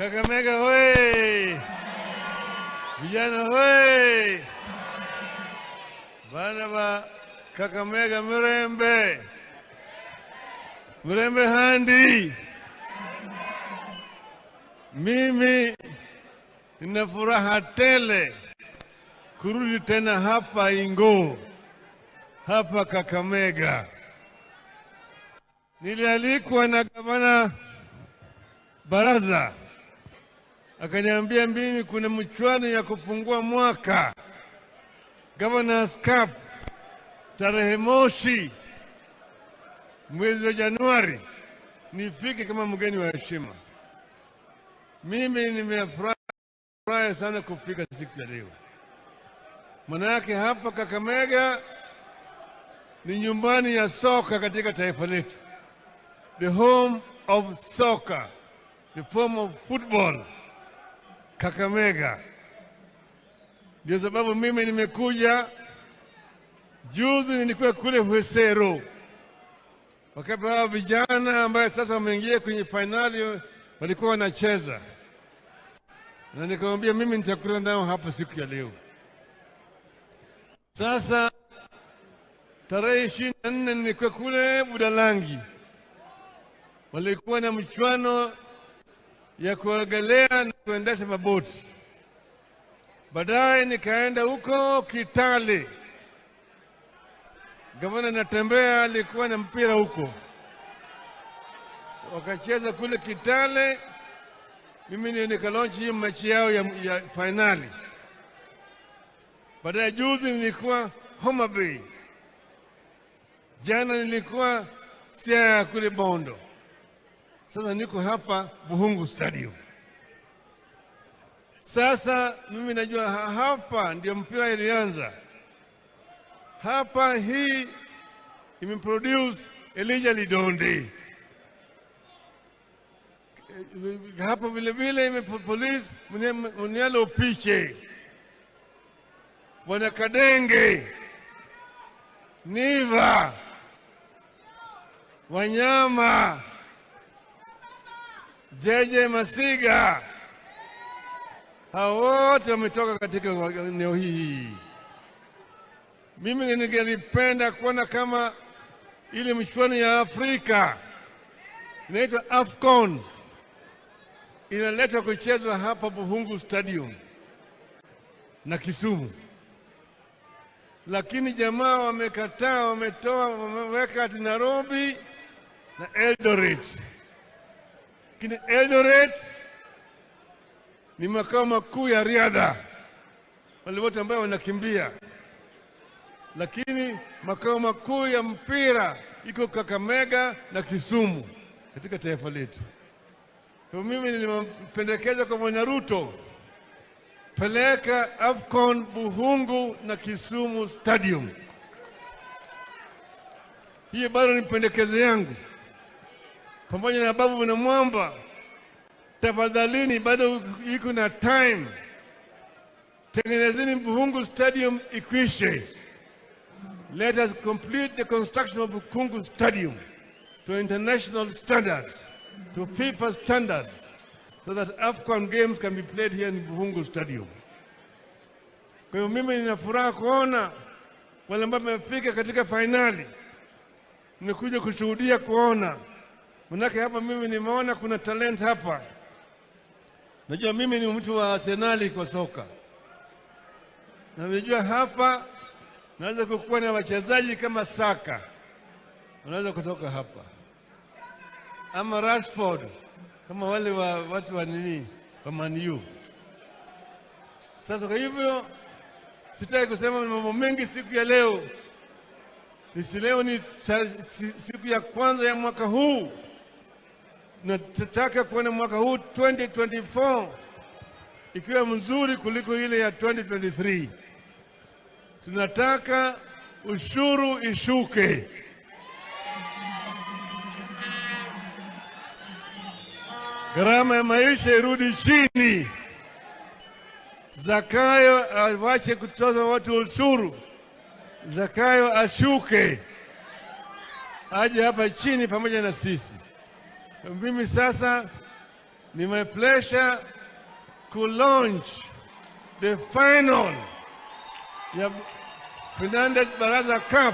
Kakamega hoye! Vijana hoye! Bana ba Kakamega, mulembe, mulembe handi. Mimi nina furaha tele kurudi tena hapa Ingo, hapa Kakamega. Nilialikwa na Gavana Baraza, akaniambia mimi kuna mchuano ya kufungua mwaka, Governors Cup, tarehe 1 mwezi wa Januari, nifike kama mgeni wa heshima. Mimi nimefurahi sana kufika siku ya leo, manake hapa Kakamega ni nyumbani ya soka katika taifa letu, the home of soccer, the home of football, Kakamega. Ndio sababu mimi nimekuja. Juzi nilikuwa kule Khwisero, wakati hao vijana ambaye sasa wameingia kwenye fainali walikuwa wanacheza, na nikamwambia mimi nitakutana nao hapa siku ya leo. Sasa tarehe 24 nilikuwa kule Budalangi, walikuwa na mchuano ya kuogelea na kuendesha maboti. Baadaye nikaenda huko Kitale, Gavana Natembeya alikuwa na mpira huko, wakacheza kule Kitale. Mimi ndio nikalaunch hiyo mechi yao ya fainali. Baadaye juzi nilikuwa Homa Bay, jana nilikuwa Siaya kule Bondo, sasa niko hapa Bukhungu Stadium. Sasa mimi najua hapa ndio mpira ilianza hapa. Hii imeproduce Elijah Lidonde hapa, vile vile imeproduce Munialo Opiche, Bwana Kadenge, Niva, Wanyama, Jeje Masiga, hao wote wametoka katika eneo hii. Mimi ningelipenda kuona kama ile michuano ya Afrika inaitwa AFCON inaletwa kuchezwa hapa Bukhungu Stadium na Kisumu, lakini jamaa wamekataa, wametoa, wameweka ati Nairobi na Eldoret. Lakini Eldoret ni makao makuu ya riadha, wale wote ambao wanakimbia, lakini makao makuu ya mpira iko Kakamega na Kisumu katika taifa letu. Kwa mimi nilimpendekeza kwa Bwana Ruto, peleka AFCON Bukhungu na Kisumu Stadium. Hiyo bado ni pendekezo yangu, pamoja na Babu na Mwamba. Tafadhalini, bado iko na time, tengenezeni Bukhungu Stadium ikwishe. Let us complete the construction of Bukhungu Stadium to international standards, to FIFA standards, so that AFCON games can be played here in Bukhungu Stadium. Kwa hiyo mimi nina furaha kuona wale ambao wamefika katika fainali, nimekuja kushuhudia kuona, manake hapa mimi nimeona kuna talent hapa. Najua mimi ni mtu wa Arsenali kwa soka, na najua hapa naweza kukuwa na wachezaji kama Saka, wanaweza kutoka hapa, ama Rashford kama wale wa watu wa nini wa Man U. Sasa kwa hivyo sitaki kusema mambo mengi siku ya leo. Sisi leo ni siku ya kwanza ya mwaka huu, na tutaka kuona mwaka huu 2024 ikiwa mzuri kuliko ile ya 2023. Tunataka ushuru ishuke. Gharama ya maisha irudi chini. Zakayo awache kutoza watu ushuru. Zakayo ashuke aje hapa chini pamoja na sisi. Mimi sasa Ni my pleasure to launch the final ya Fernandez Baraza Cup.